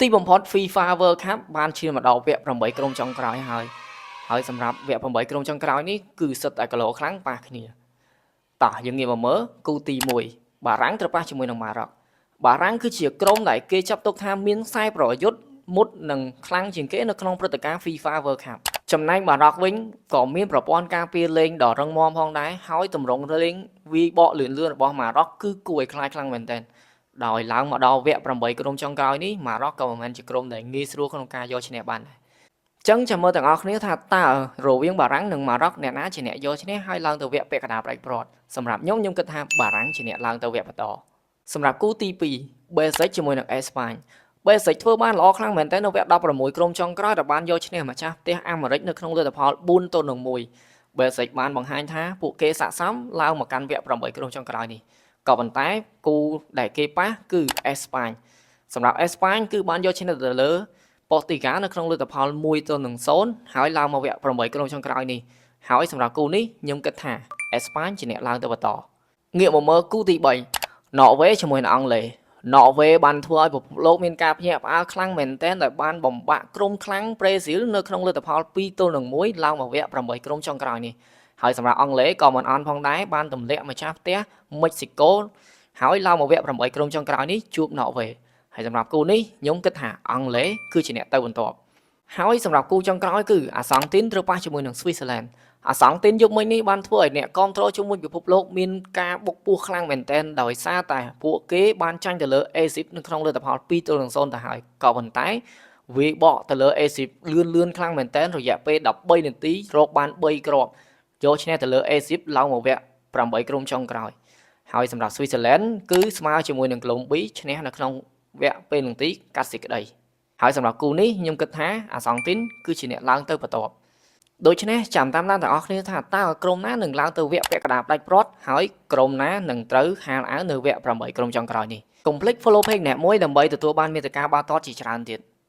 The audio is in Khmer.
ទីបំផុត FIFA World Cup បានឈានមកដល់វគ្គ8ក្រុមចុងក្រោយហើយហើយសម្រាប់វគ្គ8ក្រុមចុងក្រោយនេះគឺសុទ្ធតែគីឡូខ្លាំងប៉ះគ្នាតោះយើងងាកមកមើលគូទី1បារាំងត្រូវប៉ះជាមួយនឹងម៉ារ៉ុកបារាំងគឺជាក្រុមដែលគេចាប់ទុកថាមានខ្សែប្រយុទ្ធមុតនិងខ្លាំងជាងគេនៅក្នុងព្រឹត្តិការណ៍ FIFA World Cup។ ចំណែកម៉ារ៉ុកវិញក៏មានប្រព័ន្ធការពារលេងដ៏រឹងមាំផងដែរហើយទម្រង់លេងវាយបកលឿនៗរបស់ម៉ារ៉ុកគឺគួរឲ្យខ្លាចខ្លាំងមែនទែនដោយឡើងមកដល់វគ្គ8ក្រុមចុងក្រោយនេះម៉ារ៉ុកក៏មិនមែនជាក្រុមដែលងាយស្រួលក្នុងការយកឈ្នះបានដែរចឹងចាំមើលទាំងអស់គ្នាថាតើរវាងបារាំងនិងម៉ារ៉ុកអ្នកណាជាអ្នកយកឈ្នះហើយឡើងទៅវគ្គពាក់កណ្ដាលផ្ដាច់ព្រាត់សម្រាប់ខ្ញុំខ្ញុំគិតថាបារាំងជាអ្នកឡើងទៅវគ្គបន្តសម្រាប់គូទី2បែលហ្សិកជាមួយនឹងអេស្ប៉ាញបែលហ្សិកធ្វើបានល្អខ្លាំងមែនទែននៅវគ្គ16ក្រុមចុងក្រោយដែលបានយកឈ្នះម្ចាស់ផ្ទះអាមេរិកនៅក្នុងលទ្ធផល4-1បែលហ្សិកបានបង្ហាញថាពួកគេស័ក្តិសមឡើងមកកាន់វគ្គ8ក្រុមចុងក្រោយនេះក៏ប៉ុន្តែគូដែលគេប៉ះគឺអេស្ប៉ាញសម្រាប់អេស្ប៉ាញគឺបានយកឈ្នះទៅលើប៉ូទុយហ្គាល់នៅក្នុងលទ្ធផល1-0ហើយឡើងមកវគ្គ8ក្រុមចុងក្រោយនេះហើយសម្រាប់គូនេះខ្ញុំគិតថាអេស្ប៉ាញជាអ្នកឡើងទៅបន្តងាកមកមើលគូទី3ណ័រវេជាមួយនឹងអង់គ្លេសណ័រវេបានធ្វើឲ្យពិភពលោកមានការភ្ញាក់ផ្អើលខ្លាំងមែនទែនដោយបានបំបាក់ក្រុមខ្លាំងប្រេស៊ីលនៅក្នុងលទ្ធផល2-1ឡើងមកវគ្គ8ក្រុមចុងក្រោយនេះហើយសម្រាប់អង់គ្លេសក៏មិនអន់ផងដែរបានទម្លាក់ម្ចាស់ផ្ទះមិចស៊ីកូហើយឡើងមកវគ្គ8ក្រុមចុងក្រោយនេះជួបណ័រវេហើយសម្រាប់គូនេះខ្ញុំគិតថាអង់គ្លេសគឺជាអ្នកទៅបន្ទាប់ហើយសម្រាប់គូចុងក្រោយគឺអាសង់ទីនត្រូវប៉ះជាមួយនឹងស្វីសហ្សឺឡែនអាសង់ទីនយុគមិញនេះបានធ្វើឲ្យអ្នកគាំទ្រជុំវិញពិភពលោកមានការបុកពោះខ្លាំងមែនទែនដោយសារតែពួកគេបានចាញ់ទៅលើអេស៊ីបនៅក្នុងលទ្ធផល2-0ទៅហើយក៏ប៉ុន្តែវាយបកទៅលើអេស៊ីបលឿនលឿនខ្លាំងមែនទែនរយៈពេល13នាទីរកបាន3គ្រាប់យកឈ្នះទៅលើអេស៊ីបឡើងមកវគ្គ8ក្រុមចុងក្រោយហើយសម្រាប់ស្វីសហ្សឺឡែនគឺស្មើជាមួយនឹងកូឡុំប៊ីឈ្នះនៅក្នុងវគ្គពេលនាទីកាត់សេចក្តីហើយសម្រាប់គូនេះខ្ញុំគិតថាអាសង់ទីនគឺជាអ្នកឡើងទៅបន្ទាប់ដូច្នេះចាំតាមដានទាំងអស់គ្នាថាតើក្រុមណានឹងឡើងទៅវគ្គពាក់កណ្ដាលផ្ដាច់ព្រាត់ហើយក្រុមណានឹងត្រូវហាលអាវនៅវគ្គ8ក្រុមចុងក្រោយនេះកុំភ្លេច follow page អ្នកមួយដើម្បីទទួលបានមាតិកាបាល់ទាត់ជាច្រើនទៀត។